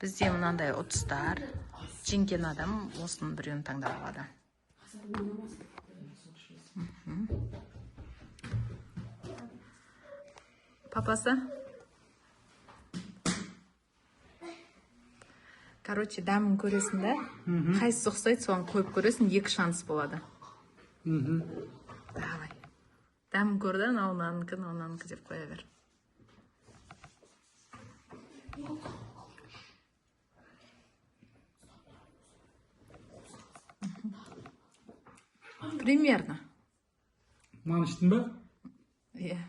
Бізде мынандай ұтыстар. Жеңген адам осының біреуін таңдап алады. Папасы? Короче, дәмін көресің да, қайсысы ұқсайды, соны қойып көресің, екі шанс болады. Давай. Дәмін көр да, мынау мынанікі, мынау мынанікі деп қоя бер. Примерно. Мынаны іштің ба? Иә.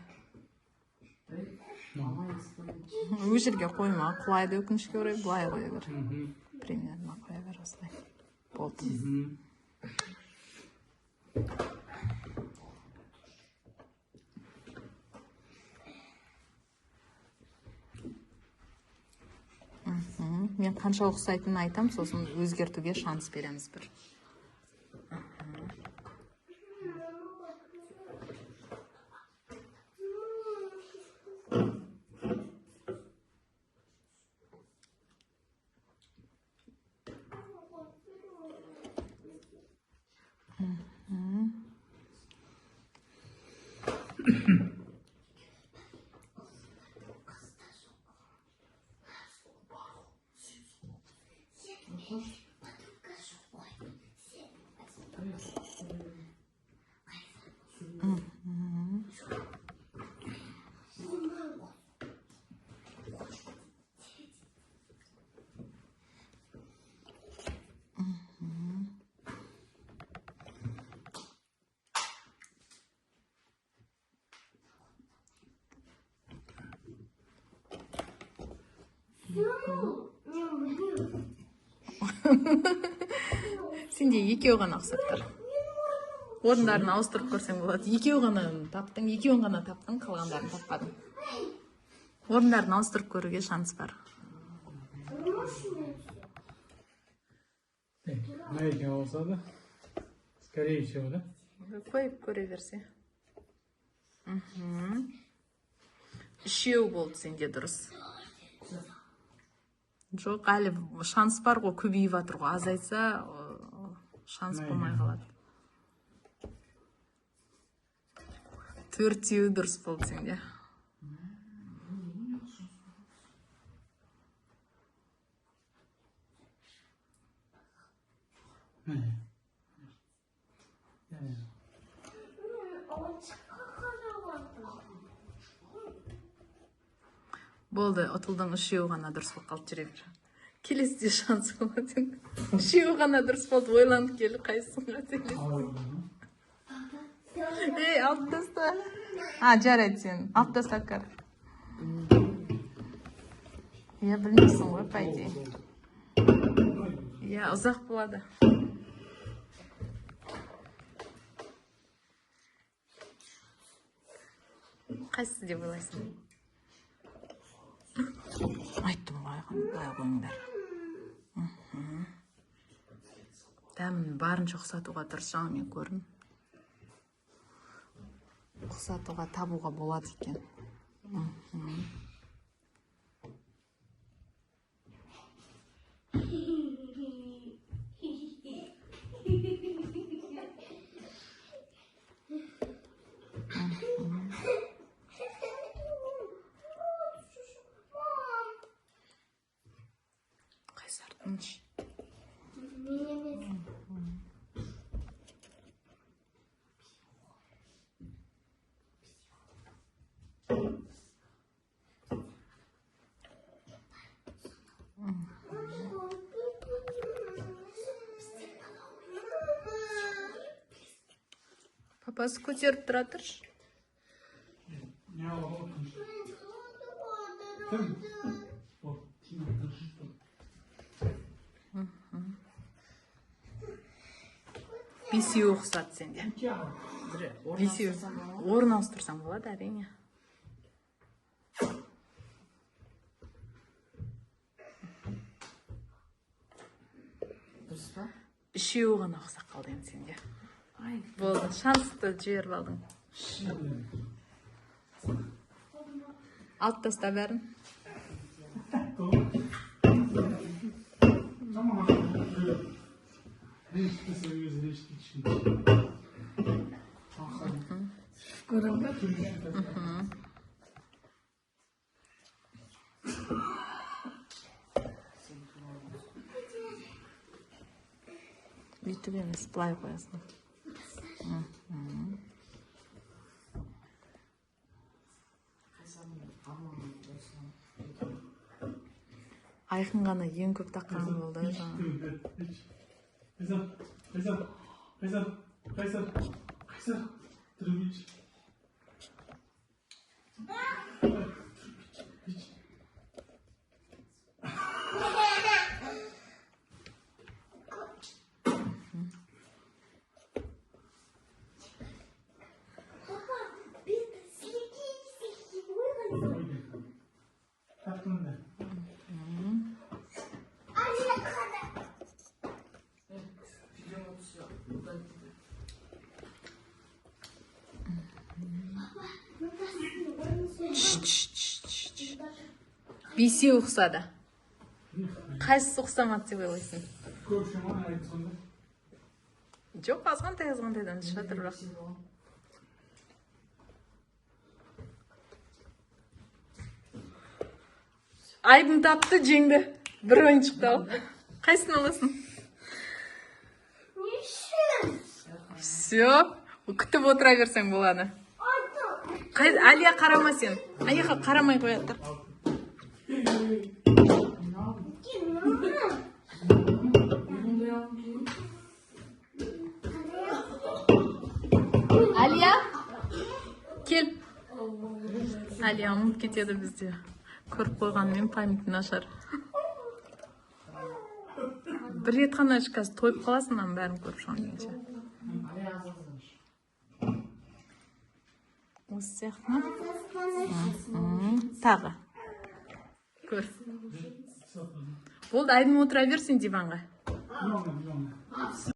Ол жерге қойма, құлайды өкінішке орай, былай қоя бер. Примерно қоя бер осылай. Болды. Мен қанша ұқсайтынын айтам, сосын өзгертуге шанс береміз бір. Сенде екеу ғана ұқсап тұр. Орындарын ауыстырып көрсең болады. Екеу ғана таптың, екеуін ғана таптың, қалғандарын таппадың. Орындарын ауыстырып көруге шанс бар. Мына екеуі ауысады. Скорее всего, да? Қойып көре берсе. Үшеу болды сенде дұрыс. Жоқ, әлі шанс бар ғой, көбейіп жатыр ғой. Азайтса, шанс болмай қалады. Төртеуі дұрыс болды сенде. Болды, ұтылдың, үшеуі ғана дұрыс болып қалды, жүре бер. Келесіде шанс болады енді. Үшеуі ғана дұрыс болды, ойланып кел, қайсысын қателестің. Ей, алып таста. А, жарайды сен, алып таста, кір. Иә, білмейсің ғой, по идее. Иә, ұзақ болады. Қайсысы деп ойлайсың? Айттым ғой, былай қойыңдар. Дәмін барынша ұқсатуға тырыс, жаңа мен көрдім. Ұқсатуға, табуға болады екен. Папасы көтеріп тұра тұршы. Бесеуі ұқсады сенде. Бесеуі. Орын ауыстырсаң болады, әрине. Дұрыс па? Үшеуі ғана ұқсап қалды енді сенде. Болды, шансты жіберіп алдың. Алып таста бәрін. Көремін ба? Бүйтіп емес, былай қоясың. Айқын ғана ең көп таққан болды жаңа. Қайсар, Қайсар, Қайсар, Қайсар, Қайсар, тұрып. Таптың да. Бесеу ұқсады. Қайсысы ұқсамады деп ойлайсың? Көп шаман айтты сонда. Жоқ, азғантай азғантайдан түсіп жатыр бірақ. Айдын тапты, жеңді. Бір ойыншықты ал. Қайсысын аласың? Все, күтіп отыра берсең болады. Алия, қарама сен. Аяқа қарамай қоя тұр. Алия, кел. Алия ұмытып кетеді бізде. Көріп қойғанымен памяті нашар. Бір рет қана іш, қазір тойып қаласың мынаның бәрін көріп шығамын дегенше. Осы сияқты ма? Тағы. Көр. Болды, Айдын, отыра бер сен диванға. Диванға, диванға.